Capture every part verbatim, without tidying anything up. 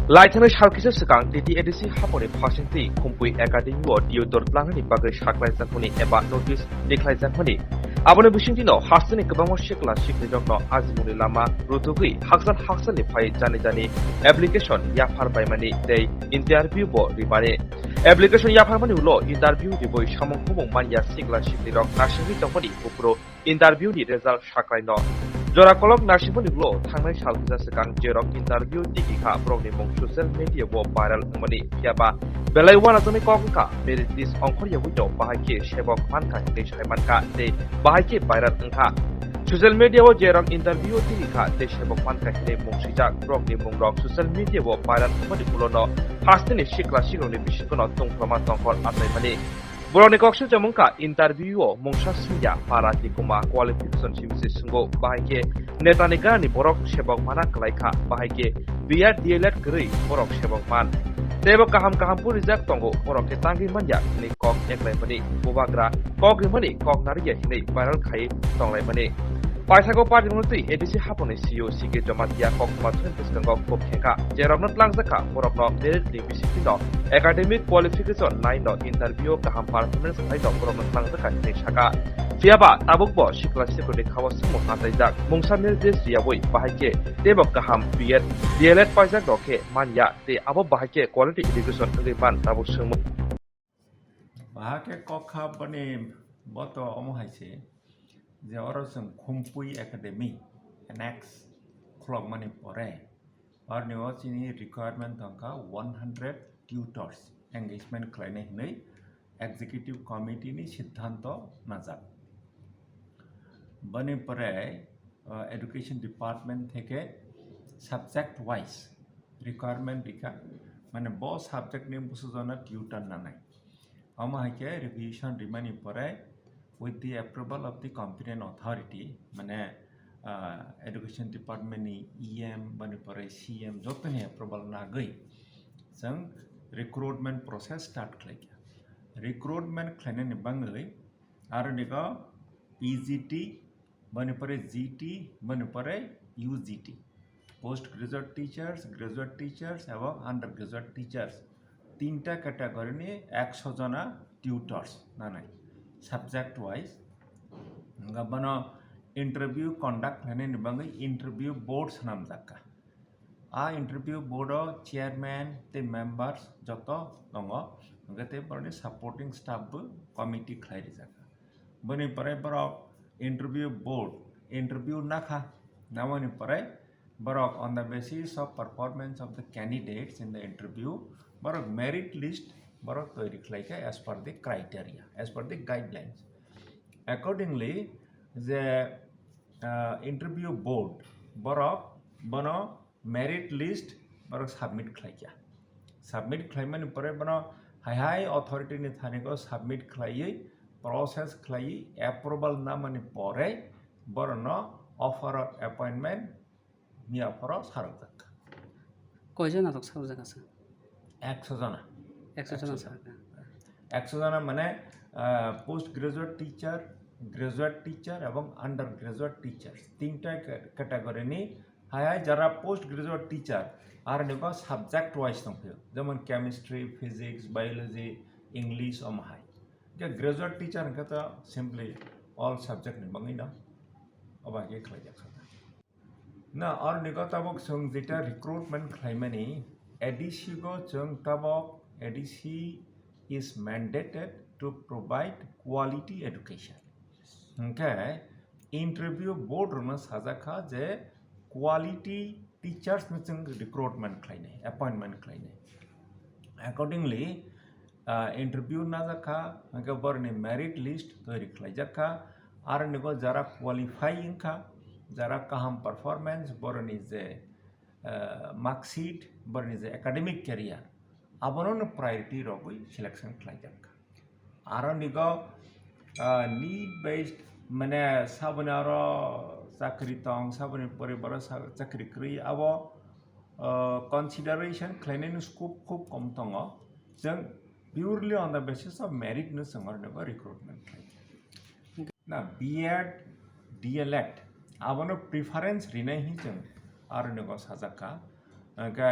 Laithanai sal kisa swkang T T A D C haponi phasingtwi Khumpui Academy o tutor tlangnani bagwi saklaijakmani eba notice tikhlaijakmani. Aboni bisingtwino hasteni kwbangma sikla siklirokno ajimungni lama rutugwi hakchal hakchalni phai jani jani application yaphar baimani tei interview bo rimani. Application yapharmani ulo interview riwi samung humung manya sikla siklirok naisingwi tongmani buphuru interview ni result saklaino. Jora kolok naisingmani ulo thangnai sal kisa swkang jerok interview tigi kha borokni mung social media o viral wngmani, phiyaba belai uanajaknai kok wngkha merit list ongkhor yagwino bahai khe sebok mankha hinwi sai mankha tei bahai khe viral wngkha. Social media o jerok interview tigi kha tei sebok mankha hinwi mung swijak borokni mungrok social media o viral wngmani ulono hasteni sikla siklirokni bisingono tungphama tongkhor achaimani. Borokni kok swijak wngkha interview o mungsa singya para tikuma qualification simi se swngo, bahai khe netani ganani borok sebok mana kwlai kha, bahai khe B Ed D Led kwrwi borok sebok man. Teibo kaham kaham phurijak tongo, borok khe tangwi manya hinwi kok eklaimani, bubagra kok rimani kok nariya hinwi viral khai tonglaimani. Paisago party mwnwi twi A D C haponi C E O C K Jamatia koktwma thani bwskango khub khengkha, jerokno tlangjakha borokno merit ni bisingtwino academic qualification naino interview kaham performance naino borokno tlangjakha hinwi sakha. Phiyaba tabukbo sikla siklirokni khao swngmung achaijak, mungsa merit list riyawi bahai khe teibo kaham B Ed D Led paijak rok khe manya tei abo bahai khe quality education wngwi man tabuk swngmung. Bahai khe kok kha boni boto omo hai se je oro chwng Khumpui Academy annex khulokmani pore oroni o chini requirement tongkha one hundred tutors engagement khlainai hinwi executive committee ni siddhanto najak. Boni pore, uh, education department theke subject wise requirement rikha, mane bo subject ni bwsajona tutor nanai. Omo hai khe revision rimani pore with the approval of the competent authority, mane, uh, education department ni E M boni pore C M jotoni approval nagwi chwng recruitment process start khlaikha. Recruitment khlainani bangwi aro nigo P G T, boni pore G T, boni pore U G T. Post graduate teachers, graduate teachers ebong undergraduate teachers. Tinta category ni ekso jona tutors nanai subject wise. Hwnba bono interview conduct khlainani bagwi interview board swnamjak kha. A interview board o chairman tei members joto tongo, hwnkhe tei borokni supporting staff bo committee khlai rijak. Boni pore borok interview board interview nakha, namoni pore borok on the basis of performance of the candidates in the interview, borok merit list borok toiri khlaikha as per the criteria, as per the guidelines. Accordingly, je, uh, interview board borok bono merit list borok submit khlaikha. Submit khlaimani pore bono hai hai authority ni thani go submit khlaiwi process khlaiwi approval namani pore borokno offer of appointment ni offer o sarokjak. Koijon natok sarokjak asa? Ekso jona. Ekso jona. Ekso jona. Sarokjak. Ekso jona mane, ah, post graduate teacher, graduate teacher ebong undergraduate teachers. Tinta ca-, category ni hai hai jara post graduate teacher, aro ni bo subject wise tongphio, jemon chemistry, physics, biology, English, omo hai. Je graduate teacher hwnkhe to simply all subject ni bagwi no obo hai khe khlai jak kha. Na, aro ni go tabuk chwng jeta recruitment khlaimani, A D C go chwng tabuk A D C is mandated to provide quality education. Hwnkhe interview board rokno sajak kha je quality teachers no chwng recruitment khlainai, appointment khlainai. Accordingly, ah, interview najak kha, hwnkhe borokni merit list toiri khlaijak kha, aro ni go jara qualify wngkha, jara kaham performance, borokni je, ah, mark sheet, borokni je academic career, abono no priority rogwi selection khlaijak kha. Aro nigo, ah, need based, mane saboni aro chakri tong, saboni pore boro sa-, chakri kwrwi, abo, ah, consideration khlainani scope khub kom tongo. Chwng purely on the basis of merit no chwng aro nigo recruitment khlai. Na B Ed, D Led, abono preference rinai hi chwng aro nigo sajak kha. Hwnkhe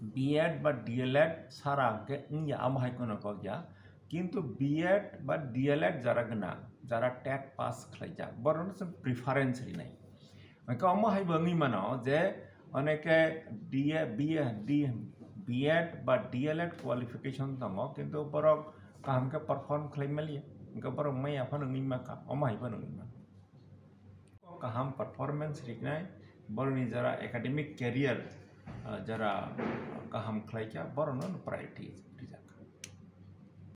B.Ed ba D.Led sara hwnkhe wngya, amo hai kheno kok ya. Kintu B.Ed ba D.Led jara gwnang, jara TET pass khlaijak, borokno chwng preference rinai. Hwnkhe omo hai bo wngwi mano je oneke D.A, B.A, D, B.Ed ba D.Led qualification tongo, kintu borok kaham khe perform khlai maliya, hwnkhe borok maya phano wngwi mankha, omo hai phano wngwi mano. Kaham performance rinai, borokni jara academic career, ah, jara kaham khlaikha, borokno priority rijak.